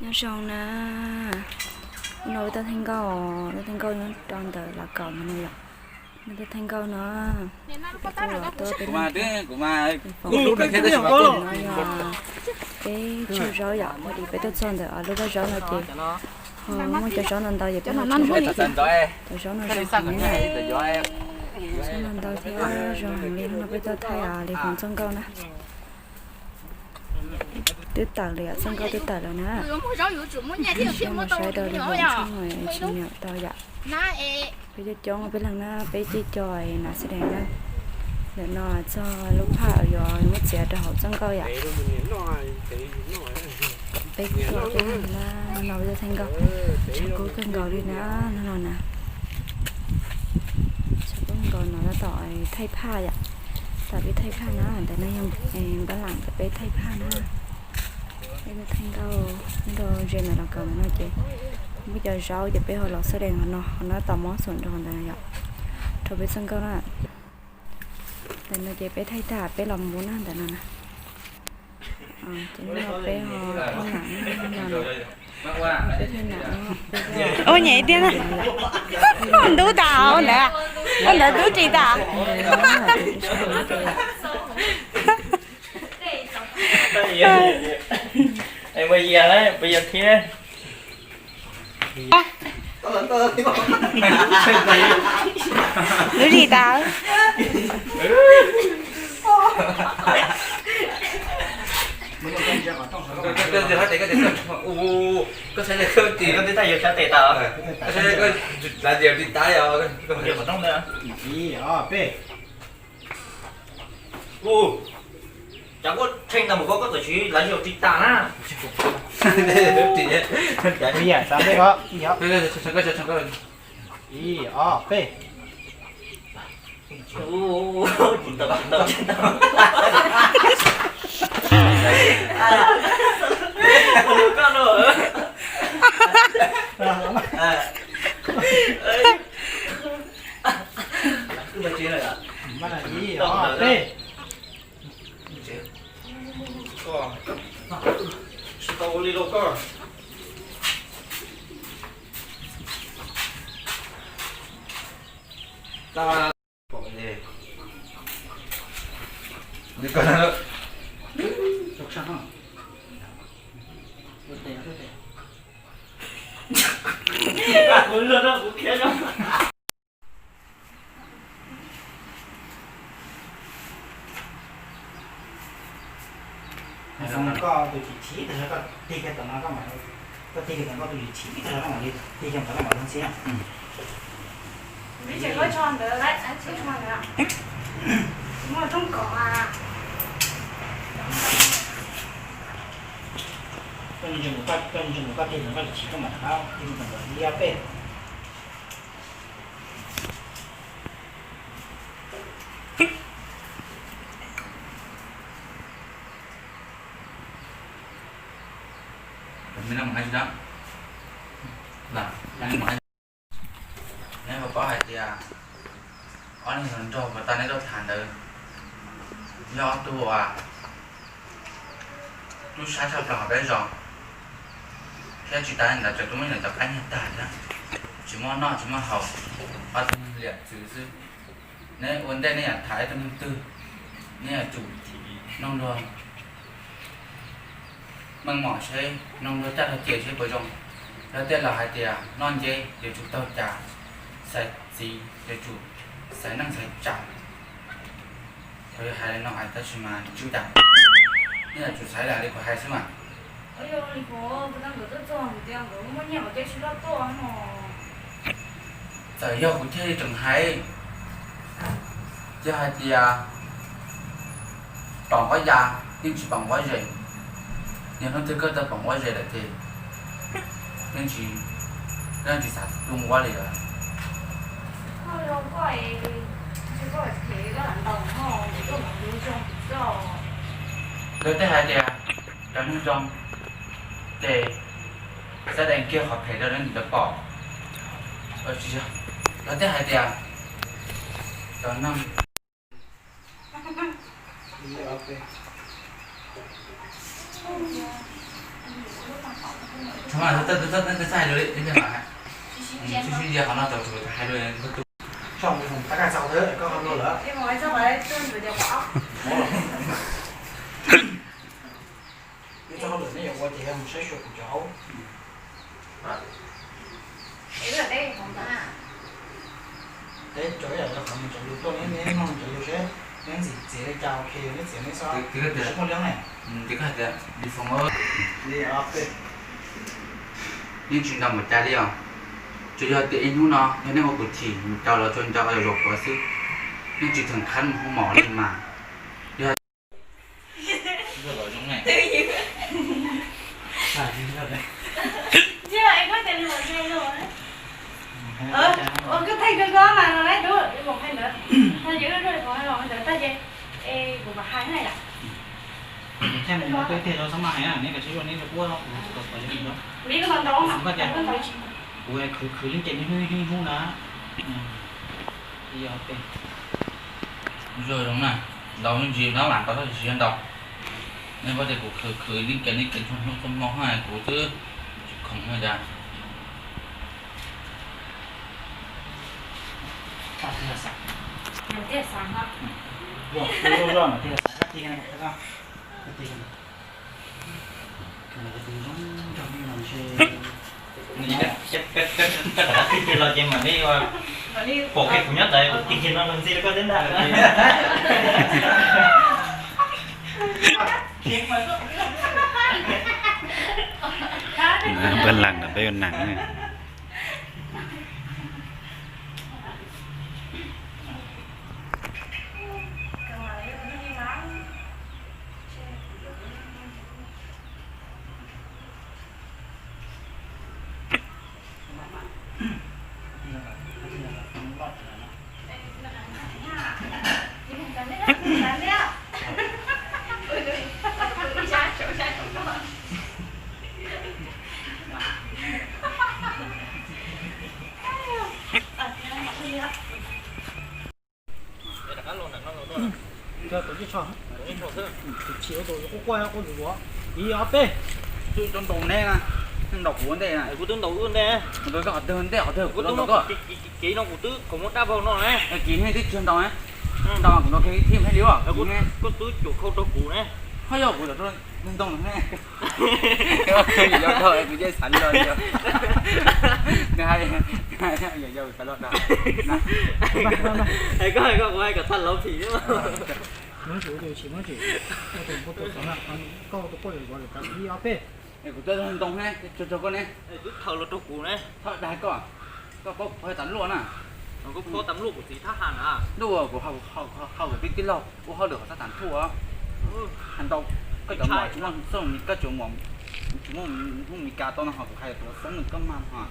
Nyob zoo na, no peb tuaj thaij nkauj, tuaj thaij nkauj nyob rau ntawm Los Kaum no yom. No tuaj thaij nkauj no, peb kuj los tuaj peb foom no yog peb tshuaj zaub yom, peb tuaj txog ntawm lub vaj zaub no ces ho muaj cov zaub no ntau ces peb ho tshuaj zaub, cov zaub no zoo heev li na, zaub no ntau thiab zoo heev li. Hnub no peb tuaj thaij li foom txoj nkauj na. Twb tawm lawm yom, txoj nkauj twb tawm lawm na. Mus saib rau li foom txoj nkauj tsis nyiam tau yom. Peb coob coob peb leeg na, peb caij co nas xab dees na. Ntawm no txog lub phaj uas yuav muab txiav rau hauv txoj nkauj yom. Peb tuaj peb leeg na, no peb tuaj thaij nkauj, tshav kub kawg nkaus li na, no no na. Tshav kub nkaus no tab tom thaij phaj yom, tab tom peb thaij phaj na, ntawm no yog npab lam ntawm peb thaij phaj na. Peb tuaj thaij nkauj nrog ze ntawm Los Kaum no ces muaj cov zaub ces peb ho los xab dees qhov no, qhov no tab tom mob xum nrog ntawd yom, rau peb txoj nkauj na. Ntawm no ces peb thaij tag peb los mus na, ntawm no na. Ces no peb ho thaij nam no, peb thaij nam no. Ua nyem tiag na. Ntub tas ua ntawd, ua ntawd ntub ris tas. Ntub ris tas. Ib, ob, peb. Cas koj tsheej tag mus koj, koj txawm siv lav yog ris tas na. Ib, ob, peb. Ib, ob, peb. Koj tus chim chim tas zog, koj tig kiag tom no koj mam, koj tig kiag tom no koj tus chim chim tas zog koj mam li tig kiag tom no mam li xwb. Muaj rooj kom. Koj ntseeg kuv, koj ntseeg kuv, koj tig tom koj tus chim koj mam rov qab tig tom ntawd ib ob peb. Neb puas paub hais tias ob leeg hluas nraug uas tau neb tuaj tham ntawd yog ob tug uas tub sab tshaj plaws hauv peb zos, thiab tsis tas li ntawd tseem tuaj muab nws cov qaib nyiag tag thiab, tsis muab noj tsis muab haus, ob tug neeg liam txwv xwb. Neb ua ntej neb yuav tham ib tug neeg twg, neb yuav tsum mloog luag meej mom seb mloog luag caj luag ces seb puas zoo. Luag tej laus hais tias noj nceb yuav tsum taug cas, xaiv txiv yuav tsum xaiv neej xaiv tsav. Kuv hais li no hais tab sis mas tsis ua cas, nej yuav tsum xaiv li kuv hais xwb mas. Txawm yog kuv thiaj li tseem hais, yog hais tias pom nquab ya yeej tsis pom nquab zes, yog hnub twg koj tau pom nquab zes lawm ces yeej tsis, yeej tsis xav tu nquab li lawm. Luag tej hais tias cov neeg zoo ces xav deev kiag qhov phem rau lawv ntawd pom. Tsis yog, luag tej hais tias cov neeg Txhob hais lus li, sib sib ntsia qhov no tau hais lus. Txhob mus tab kais txog ntawd koj ho luag lawm. Ib txoj hauj lwm nej yuav ua ces yog mus saib xyuas kuv cov aub. Teb cov ib yam rau qhov nws cov lus tuaj, neb neb mloog cov lus seb neb ntxim txiav li cas, ok, neb txiav neb xwb, neb tsis muaj liab ne. Li foom li ob peb. Yeej tsis nco mus cas li os. Tsuas yog tias ib hnub no yog nej ua kuv chim mus caum los tsuas nco zaum zaum kuv xwb, yeej tsis theem qhab mus hu mos li mas. Yog Thaij mus no twb tiag, txhob maj hais na, neb kav tsij ua neb cov quaj, kuv khwv khwv leej ces neb hnub hnub na. Zoo na, ntaus me ntsis no mas ntaus tau tsis yog ntaus. Neb paub tias kuv khwv khwv leej ces neb kev txog hnub txog hmo haj kuv twb tsis khoom no cas. Koj rov qab tig kiag los ces mam li pom kiag kuv nyob ntawd, kuv tig kiag no los ntxi rau koj thiab ntag. Peb leeg no peb ua neeg. Tus tsis tshua, tus quaj quaj quaj zuav zuav. Ib ob peb. Twb cov ntaus neb na, ntaus kuv ua ntej na. Kuv twb ntaus wb ntej. Kuv ntaus koj qhov twg ntej qhov twg kuv ntaus koj. Kev no kuv twb kom muab dab vau no na. Kev ne twb tsis ntaus na. Ntaus mas kuv ntaus kev thiaj li os. Koj twb cuam khau rau kuv na. Ho yog kuv tau ntoo ne. Kuv yeej xav li os. Nws hais yog yog xav los dag. Hais koj hais koj kuv hais kom txhaj lov phim. Koj tus quaj zuav zuav lawm, ib ob peb. Kuv twb ntoo ne, tsuag tsuag koj ne. Twb thaws los rau kuv ne. Thaum dag koj, koj paub kuv phob tam luaj na. Koj phob tam luaj kuv txiv thab ham na. Luaj kuv hau kuv tij tij laug ua hauj lwm hauv thab tam thuj. Ntau koj cov mos tsis muaj xeeb, koj tsuas muaj hnub Mes Kas tau no ho kuv hais kuv xeeb nws koj mag ho.